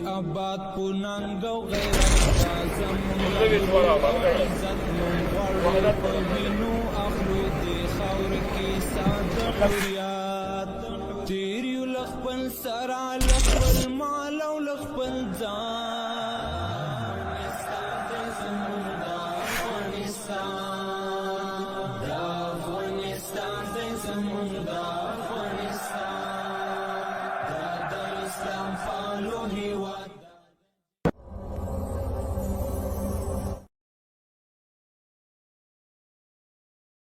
اباد په ننګ او غیرت دا زمونږ عزت. مونږ غواړو په وینو اخلو دې خاورې کې ساه د حریت. تیر یو له خپل سره له